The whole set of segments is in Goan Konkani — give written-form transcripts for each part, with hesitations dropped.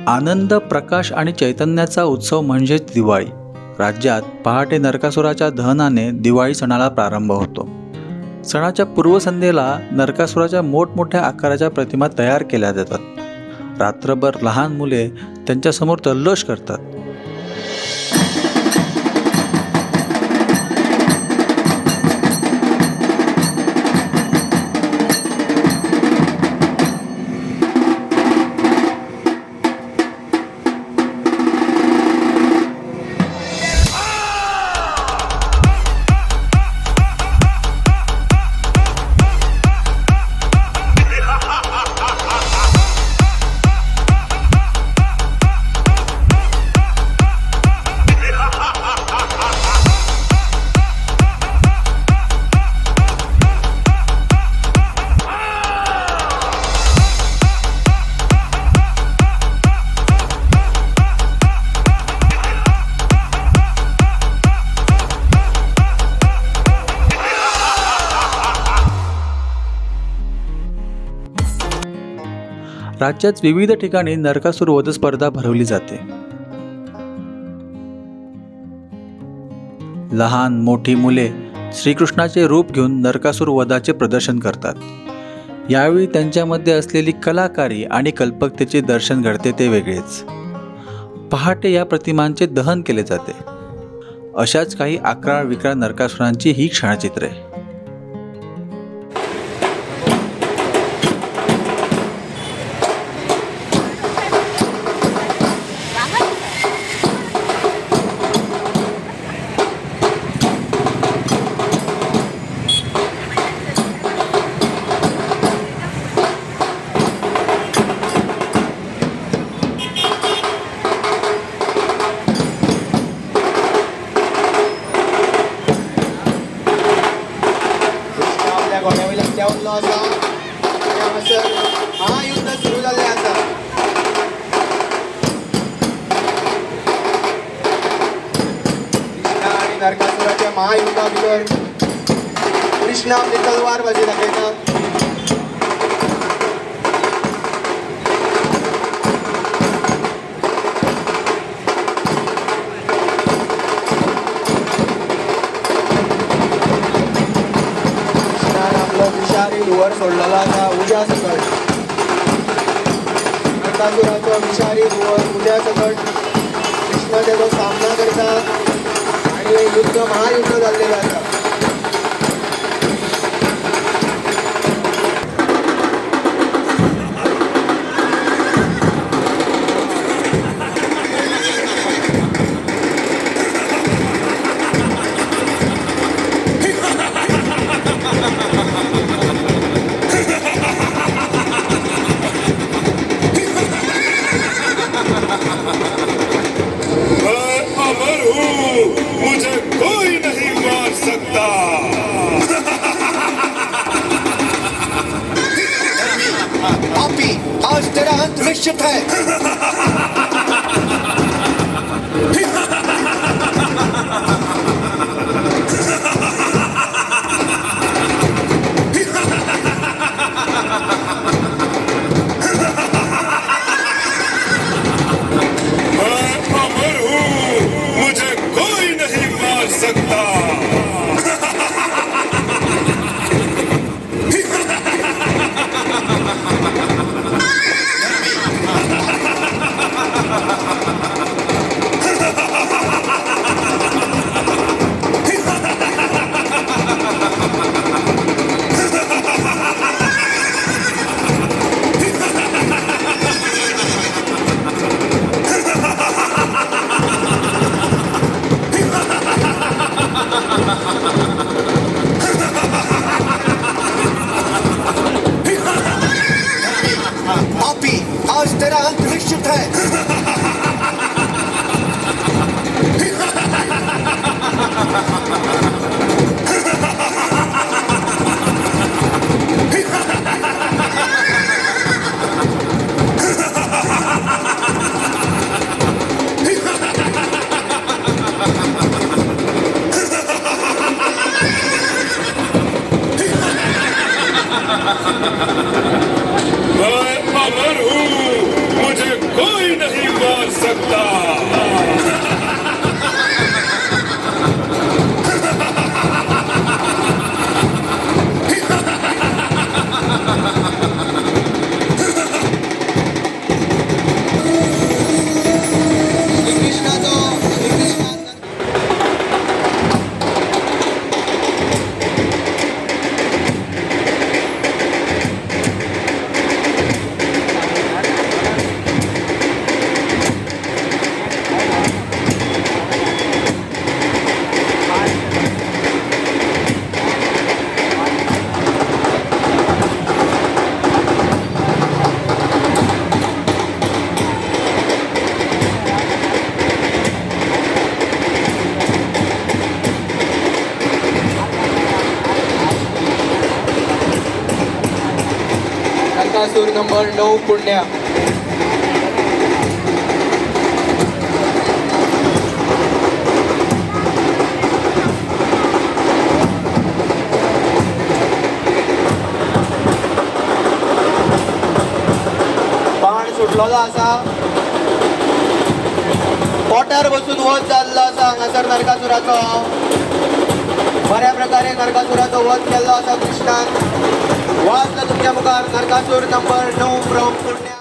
आनंद, प्रकाश आणि चैतन्याचा उत्सव म्हणजेच दिवाळी. राज्यात पहाटे नरकासुराच्या दहनाने दिवाळी सणाला प्रारंभ होतो. सणाच्या पूर्वसंध्येला नरकासुराच्या मोठमोठ्या आकाराच्या प्रतिमा तयार केल्या जातात. रात्रभर लहान मुले त्यांच्यासमोर जल्लोष करतात. राज्यात विविध ठिकाणी नरकासूर वध स्पर्धा भरवली जाते. लहान मोठी मुले श्रीकृष्णाचे रूप घेऊन नरकासूर वधाचे प्रदर्शन करतात. यावेळी त्यांच्यामध्ये असलेली कलाकारी आणि कल्पकतेचे दर्शन घडते ते वेगळेच. पहाटे या प्रतिमांचे दहन केले जाते. अशाच काही अकराळ विक्राळ नरकासुरांची ही क्षणचित्रे. कृष्ण आपल्या घोड्या वयल्यान देंवल्लो आसा आनी हांगासर महायुद्ध सुरू जाल्लें आसा. कृष्णा आनी नरकासुराच्या महायुद्धा भितर कृष्ण आपली तलवार बाजी दाखयता. कृष्णान आपलो विशारी धुंवर सोडलेलो आसा उज्या सकट. नरकासुराचो विशारी धुंवर उज्या सकट कृष्ण तेजो सामना करता आनी हें युद्ध महायुद्ध जाल्लेलें आसा. मैं अमर हूँ, मुझे कोई नहीं मार सकता. पापी, आज तेरा अंत निश्चित है. मैं अमर हूँ, मुझे कोई नहीं मार सकता. पापी, आज तेरा अंत निश्चित है. मैं अमर हूँ, मुझे कोई नहीं सकता। श्रीकृष्णाचो श्रीकृष्णान नरकासूर नंबर 9 पुण्या। बाण सुटलेलो आसा, पोटार बसून वध जाल्लो आसा हांगासर नरकासुराचो। बऱ्या प्रकारे नरकासुराचो वध केल्लो आसा कृष्णान। वाचला तुमच्या मुखार नरकासूर नंबर 9 फ्रॉम पुण्या।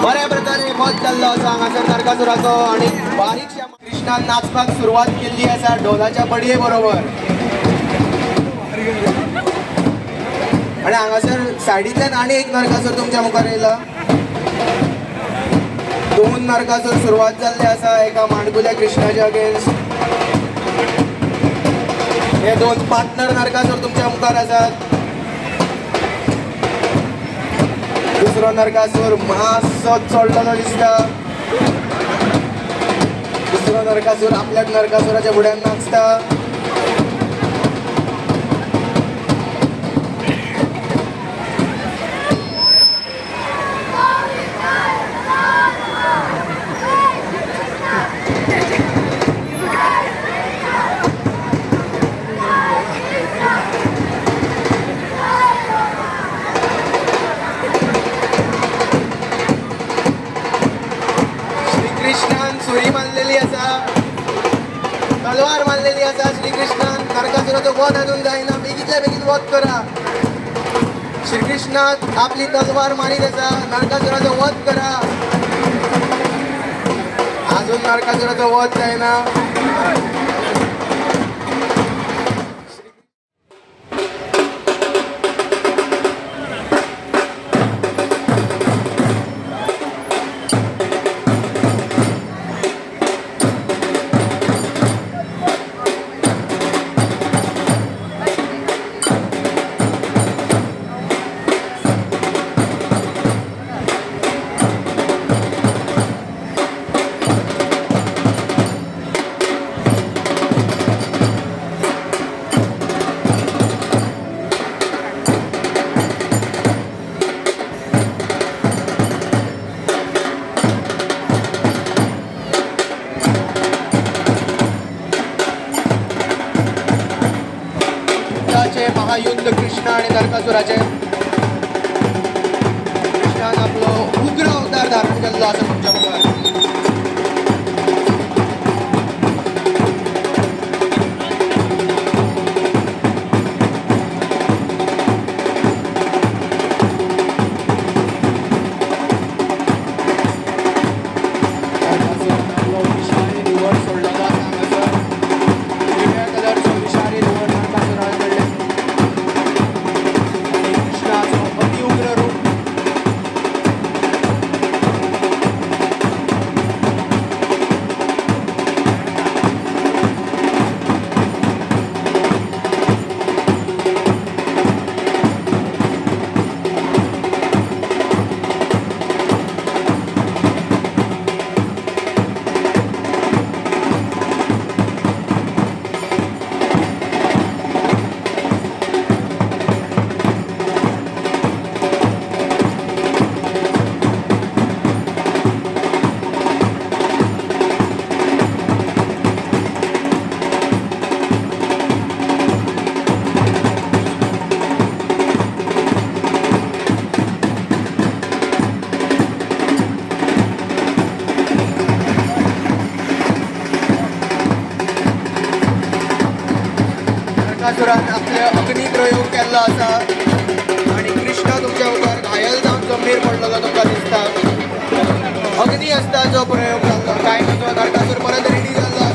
बऱ्या प्रकारे वध जाल्लो आसा हांगासर नरकासुराचो आनी बारीकश्या कृष्णान नाचपाक सुरवात केल्ली आसा ढोलाच्या बडये बरोबर। आनी हांगासर सायडींतल्यान आनी एक नरकासूर तुमच्या मुखार येयला। दोन नरकासूर सुरवात जाल्ली आसा एका माणकुल्या कृष्णाच्या अगेन्स्ट। हे दोन पार्टनर नरकासूर तुमच्या मुखार आसात। दुसरो नरकासूर मातसो चडलेलो दिसता। दुसरो नरकासूर आपल्याच नरकासुराच्या फुड्यान नाचता। श्रीकृष्णान सुरी मारलेली आसा, तलवार मारलेली आसा श्रीकृष्णान। नरकासुराचो वध अजून जायना, बेगीतल्या बेगीन वध करा। श्रीकृष्णान आपली तलवार मारीत आसा, नरकासुराचो वध करा। अजून नरकासुराचो वध जायना। महायुद्ध कृष्ण आणि नरकासुराचे। कृष्णान आपलो उग्र अवतार धारण केल्लो आसा तुमच्या मुखार। नरकासुरान आपले अग्नी प्रयोग केल्लो आसा आनी कृष्ण तुमच्या मुखार घायल जावन जमनीर पडलेलो तुमकां दिसता. अग्नी अस्त्राचो प्रयोग जाल्लो. काय नजो, नरकासूर परत रेडी जाल्लो.